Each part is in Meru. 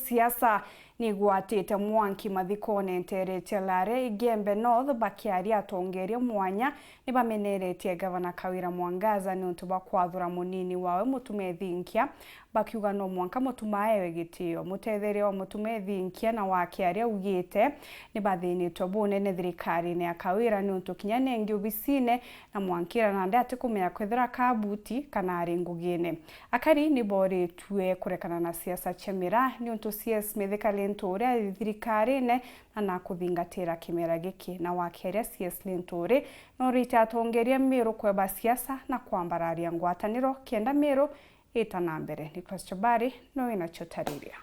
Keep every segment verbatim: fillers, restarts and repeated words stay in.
Siasa nigwatite mwanki mathikone nteere cia Lare, Igembe North, bakiaria atongeeria mwanya nibameneretie Gavana Kawira Mwangaza niuntu bwa kwathura munini wawe Mutuma Ethinkia, bakiuga no mwanka Mutuma aewe gitio. Mutetheria wa Mutuma Ethinkia na wakiaria augite nibathinitwe bunene thirikarine ya Kawira niuntu kinya nengi obisine na mwankira nandi atikumenya kwithira kabuti kana ari ngugine. Akari ni booritue kurekana na siasa cia miraa niuntu C S Mithika Linturi ari thirikarine na nakuthingatira kimera giki. Na wakiaria C S Linturi noorite atongeeria Miru kweba siasa na kwambararia ngwataniro kenda Miru ita na mbere. Nicholas Chobari no wina cio tariria.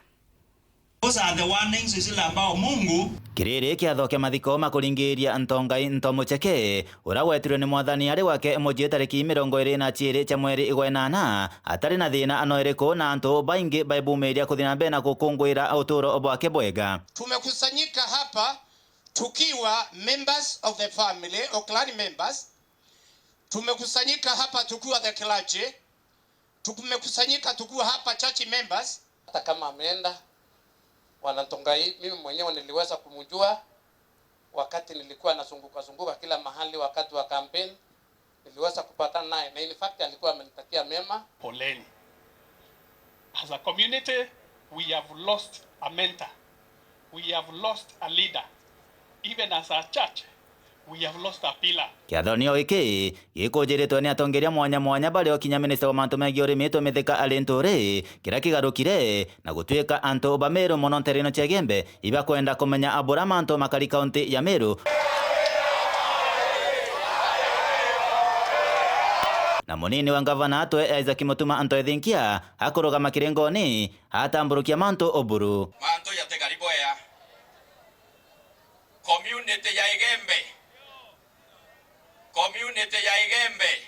Those are the warnings zile ambao Mungu Kiriri kiatho kia mathiko makuringiria ntongai nto mucheke, uria wetirwe ni Mwathani ari gwake mujii tariki mirongo iri na ciiri cia mweri igwa inana, atari na thina ano iriku, na antu baingi baibumiria kuthi na mbere na gukunguira uturo bwake bwega. Tumekusanyika hapa tukiwa members of the family or clan members. Tumekusanyika hapa tukiwa the clergy. Tumekusanyika tukiwa hapa church members. Hata kama ameenda, Bwana Ntongai, mimi mwenyewe niliweza kumjua wakati nilikuwa nazunguka zunguka kila mahali wakati wa campaign. Niliweza kupatana naye na in fact alikuwa amenitakia mema. Poleni. As a community, we have lost a mentor. We have lost a leader. Even as a church, we have lost a pillar. Kiathonio giki gikunjiritwe ni atongeria mwanya mwanya bario kinya minista wa mantu megii urimi Mithika Linturi, kiria kigarukire na gutuika antu ba Miru mono nteere ino cia Igembe ibakwenda kumenya buria mantu makari kaunti ya Miru. Na munini wa ngavana atwe Isaac Mutuma Anto Ethinkia akurugama kiringoni atamburukia mantu uburu. Mantu jatigari bwea. Community ya Igembe. Community ya Igembe.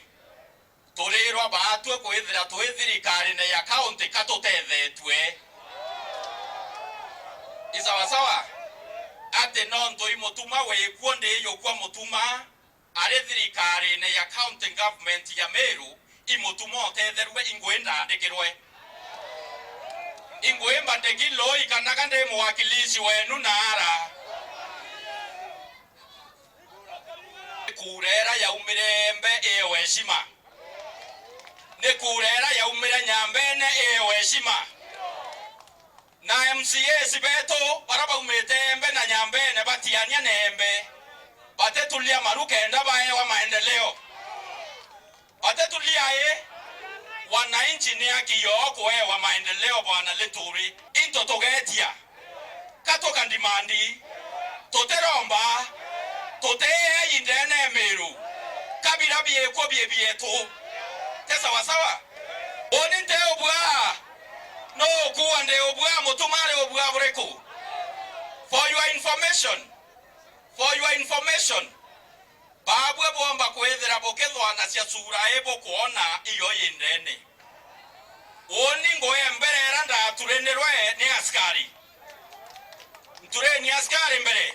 Turirwa baatue kwithira twi thirikarine ya county ka tutethetue. I sawa sawa? Ati nontu i Mutuma wikuo ndiyukua Mutuma, ari thirikarine ya county government ya Meru, i Mutuma utetherue, ingwi ndandikirwe. Ingwi mbandiki loi kana ka ndi mwakilishi wenu naara. Kura iria yaumire Embe iwe heshima. Ni kura iria yaumire Nyambene iwe heshima. Na M C As betu baria baumite Embe na Nyambene batiania na Embe, batitulia maru kenda baewa maendeleo. Batetulia i, wananchi ni haki yao kuewa maendeleo, Bwana Linturi. Into tugetia, ka tukandimandi, tutiromba, tutiei ndene Miru, kabira biekwo bie bietu. Te sawa sawa? Uni nti ubua, no ukuwa ndi ubua, Mutuma ari ubua buriku? For your information, for your information, Baabwe bwomba kwithira bukithwanacia cura i bukwona iyo i ndene. Uuni ngui mbere iria ndaturinirwe ni askari. Ntureni askari mbere.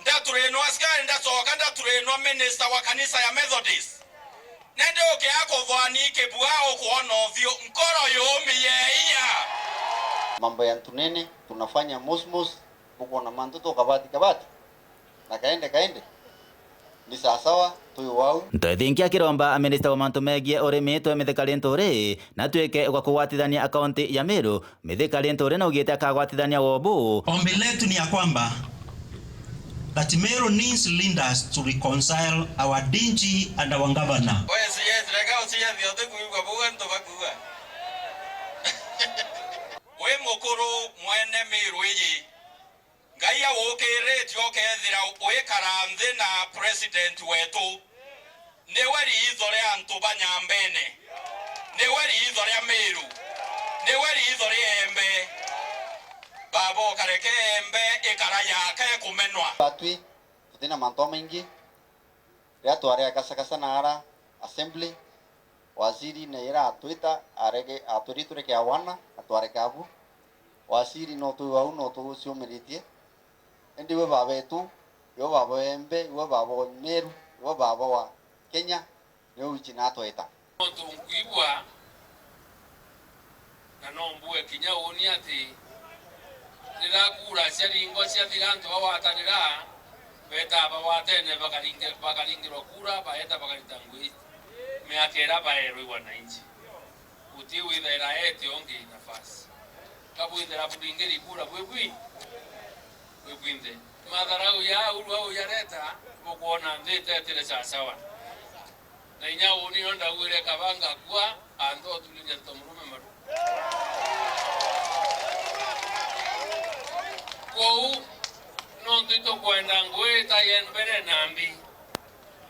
Ndaturinwa askari, ndacoka ndaturinwa minister wa kanisa ya Methodist. Nindi ukia kuthwani kibua ukwona uthiu, nkoro yumi yeia. Mambo ya Ntunene tunafanya mosmos, bukwona mantu tu kabati kabati. Na kaende kaende, ni sawasawa, twi wau. Nto Ethinkia akiromba minista wa mantu megie urimi twe Mithika Linturi na twike gwa kugwatithania akaunti ya Meru. Mithika Linturi naugite akagwatithania wobu. Ombi letu ni ya kwamba that Meru needs leaders to reconcile our D G and our governor. Yes, yes, rega ucie thiote kuigua bau antu bakuga. Wi mukuru mwene Meru iji. Ngai agukiritie ukethira wikara nthi na president wetu. Niwe riitho ria antu ba Nyambene. Niwe riitho ria Meru. Niwe riitho ria Embe. Baba ukareke Embe ikara yake kumenwa. Batwi, tutina mantu maingi. Riria twari a Gasa Gasa na ara assembly, waziri naira atwita, arege, atwiri tureke awana, na twareka abu. Waziri no twi wau, no tuciumiritie. Indi iwe baba etu, iwe baba wa Embe, iwe baba wa Meru, iwe baba wa Kenya, niwe wichi na atweta. No tunkwigua, na no mbue kinya uuni ati Kura ciaringwa ciathira, antu bagwatanira, betaa bagwatene, bakaringi-, bakaringirwa kura, baeta bakarita ngui miaka iria baerwe i wananchi. Guti withaira aete ungi nafasi. Kabwithira buringiri kura bwi bwi-, bwi bwinthe. Matharau ya uru au yareta, bukwona nthi itetire sasawa. Na inya uni no ndauire kaba ngakua, antu otuliria nto murume maru. Kou, nontu itukwenda ngui ta ye mbere na mbi,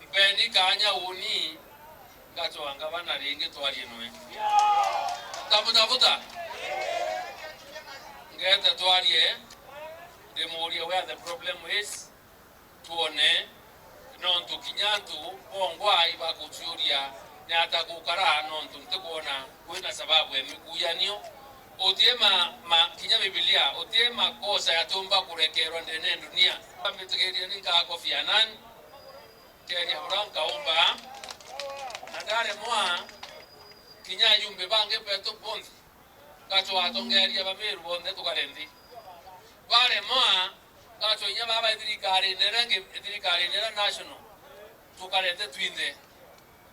mpeni kanya uni, ngacwa ngavana ringi twarie nwe. Tamutabuta. Ngete twarie, ndimurie where the problem is, twone, nontu kinya antu bongwa ibakuciuria ni ata gukara, nontu ntikwona kwina sababu ya mikuyanio. Utie ma, ma, kinya Bibilia, utie makosa yatumba kurekerwa ndene ya dunia. Mbitigirie ni nkakofi Anani, keria bura nkaumba, na ndaremwa, kinya ajumbe bangi betu bonthe, ngacwa atongeria ba Meru bonthe tukare nthi. Baremwa, ngacwa inya baba ithirikarine iria ngi-, ithirikarine iria national, tukare nthi twinthe.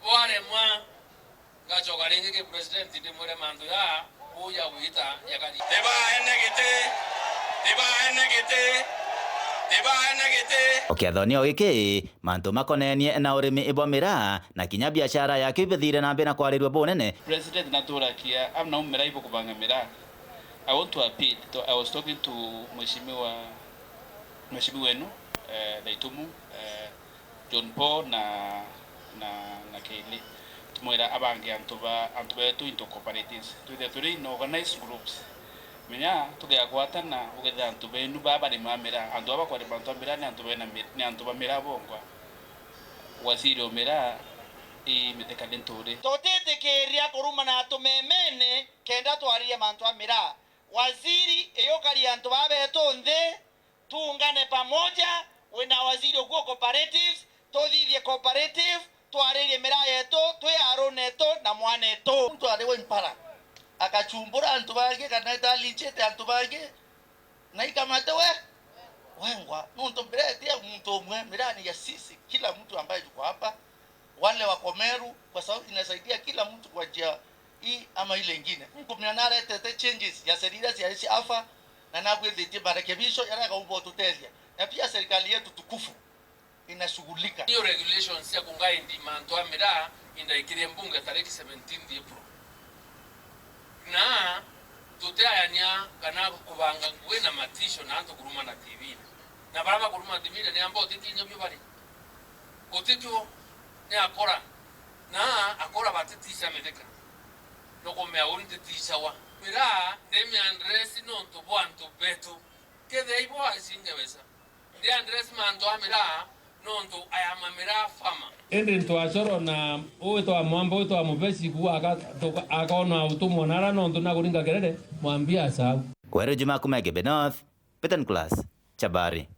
Bwaremwa, ngacoka ringi ki president ndimwire mantu ya, uja gwita yakari. Tibaene giti, tibaene giti, tibaene giti. O kiathoni o giki, mantu makonenie na urimi bwa miraa na kinya biashara yakio ibithire na mbere na kwarirua bunene. President naturakia, am naumira ibukubanga miraa. I want to appeal to, I was talking to Mheshimiwa, Mheshimiwa wenu, eh, Thaitumu, eh, John Paul na, na, na Keili. Tumwira abange antu ba, antu betu into cooperatives. Twithire turi in organized groups. Menya tugea gwatana, ugethira antu benu baba bari ma miraa, antu baba bakwari bantu ba miraa ni antu bena mi-, ni antu ba miraa bongwa. Waziri o miraa i mitheka ni nturi. Tutitikiria kurumana na tumemene kenda twaririe mantu a miraa. Waziri, iyukaria antu baba betu nthi, tuungane pamoja, wina waziri ukuo cooperatives, tuthithie cooperative, twaririe miraa yetu, twi arune etu na mwana etu. Muntu ari wa impara, akachumbura antu bangi, kana etalinchite antu bangi, na ikamate we, wengwa. Nuntu miraa ti ya muntu umwe, miraa ni ya sisi, kila mtu ambaye yuko hapa, wale wako Meru, kwa sababu inasaidia kila mtu kwa njia hii ama ile ingine. Nkumenya naretete changes ya sheria cia, cia afa, na nagwithitie marekebisho yaria gaumba ututethia. Na pia serikali yetu tukufu inashughulika. Hiyo regulations cia kungaindi mantu a miraa indaikirie mbunge tariki seventeenth April. Na tutiayania kana kubanga ngui na matisho na antu kuruma na T V-ini. Na baria bakuruma T V-ini ni amba utitinya bio bari. Utitio ni akora. Na akora batiticia mithika. Nukumea uni ntiticawa. Miraa ndimiandresi nontu bwa antu betu. Kethia ibo acingeweza. Ndi address mantu a miraa, nontu I am a miraa farmer. Indi ntwacoro na uwi twa mwamba, uwi twa mubeci, ku aka-, tuka-, akona utumwa nara nontu nakuringa kerere, mwambia asau. Kweru Juma kuma Igembe North, Peter Nicholas, Chabari.